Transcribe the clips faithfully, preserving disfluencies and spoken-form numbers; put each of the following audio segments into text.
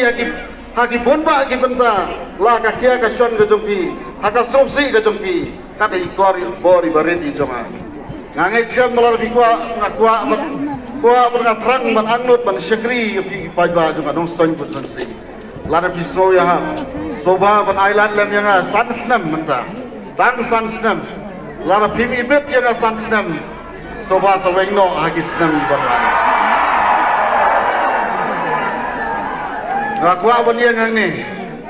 ha ki, ha ki bun bah ki bynta, la ka khia ka shon ka jong phi, ha ka sngewsih ka jong phi, ka dei i kor i bor i barit i jong nga. Nga ngeit skhem ba lada phi kwah, nga kwah ban, kwah ban, nga thrang ban angnud ban shakri ïa phi ki paidbah jong ka Nongstoiñ constituency. Lada phi sngew ïahap, sngewbha ban ai lad lem ïa nga san snem mynta. Tang san snem. Lada phim ibit ïa nga san snem, sngewbha sa weng noh ha ki snem ban wan. Nga kwah ban ïeng hangne.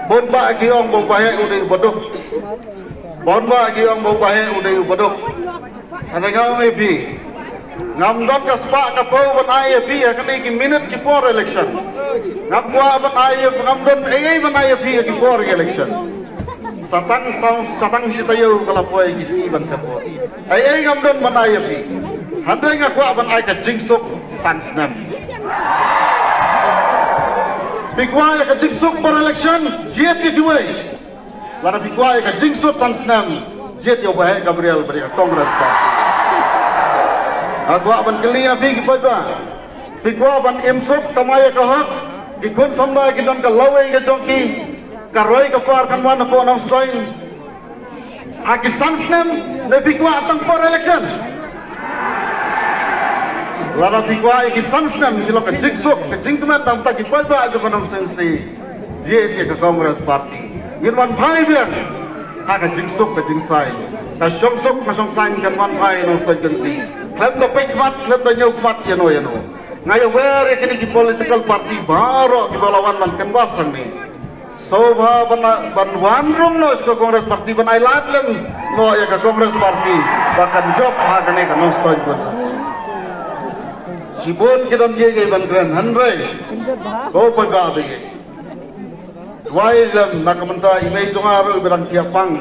Bun bah ki ong ba u baheh u dei u baduk. Bun bah ki ong ba u baheh u dei u baduk. Hynrei nga ong ïa phi, ngam don ka spah ka paw ban ai ïa phi ha kine ki minit ki por election. Ngam kwah ban ai ïa, ngam don ei ei ban ai ïa phi ha ki por ki election. Sa tang, sa, sa tang shi taïew ka la poi ki sngi ban thep vote. Ei ei ngam don ban ai ïa phi. Hynrei nga kwah ban ai ka jingsuk san snem. Phi kwah ïa ka jingsuk por election, jied ïa kiwei. Lada phi kwah ïa ka jingsuk san snem, jied ïa u Bah Gabriel bad ïa ka Congress Party. Nga kwah ban kylli ïa phi ki paidbah. Phi kwah ban im suk, kamai ïa ka hok, ki khun samla ki don ka lawei ka jong ki, ka roi ka par kan wan hapoh Nongstoiñ. Ha ki san snem, ne phi kwah tang por election? Lada phi kwah ïa ki san snem, ki long ka jingsuk, ka jingkmen na ka bynta ki paidbah jong ka Nongstoiñ Constituency, jied ïa ka Congress Party. Ngin wan phai biang ha ka jingsuk ka jingsaiñ. Ka shongsuk ka shongsaiñ kan wan phai Nongstoiñ Constituency. Khlem da peit khmat, khlem da ñiew khmat ïano ïano. Nga ïawer ïa kine ki political party baroh kiba la wan ban canvass hangne. Sngewbha ban, ban wan rung noh sha ka Congress Party ban ai lad lem noh ïa ka Congress Party ba kan jop ha kane ka Nongstoiñ constituency. Shibun ki don kiei kiei ban kren, hynrei ko paidbah ba ïeit, duwai lem na ka bynta i mei jong nga ruh iba dang thiah pang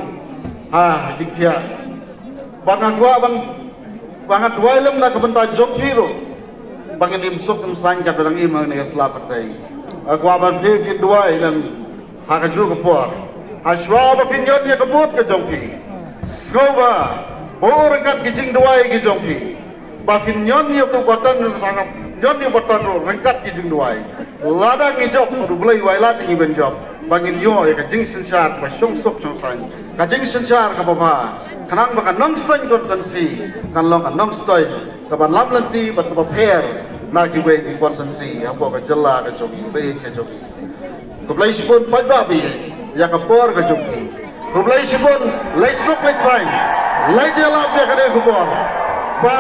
ha jingthiah. Ba nga kwah ban, ba nga duwai lem na ka bynta jong phi ruh, ba ngin im suk im saiñ katba dang im hangne ha sla pyrthei. Nga kwah ban phi, phin duwai lem ha kajuh ka por, ha shuwa ba phin ïoh ïa ka vote ka jong phi. Sngewbha buh ryngkat ki jingduwai ki jong phi. Ba phin ïoh ïa u button, ïoh ïa u button ruh ryngkat ki jingduwai. Lada ngi jop, U Blei u ai lad ïa ngi ban jop, ba ngin ïoh ïa ka jingsynshar kaba shongsuk shongsaiñ, ka jingsynshar kaba bha, khnang ba ka Nongstoiñ constituency kan long ka Nongstoiñ kaba lam lynti bad kaba pher na kiwei ki constituency hapoh ka jylla ka jong ngi, ba ïeit ka jong ngi. Khublei shibun paidbah ba ïeit ïa ka por ka jong phi. Khublei shibun, leit suk leit saiñ, leit ïalap ïa kane ka por. Ba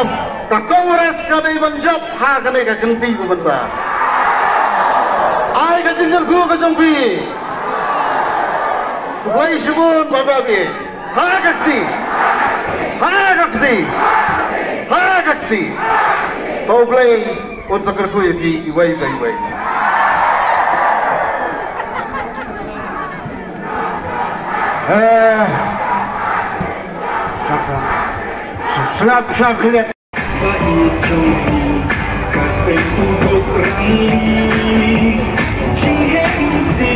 ka Congress ka dei ban jop ha kane ka kynti ba mynta. Ai ka jingkyrkhu ka jong phi. Khublei shibun paidbah ba ïeit. Ha ka kti. Ha ka kti. Ha ka kti. To U Blei un sa kyrkhu ïa phi iwei pa iwei. Eh. Sngap, sngap, sngap. Ba i jong i ka seng u duk rangli. Jinghem si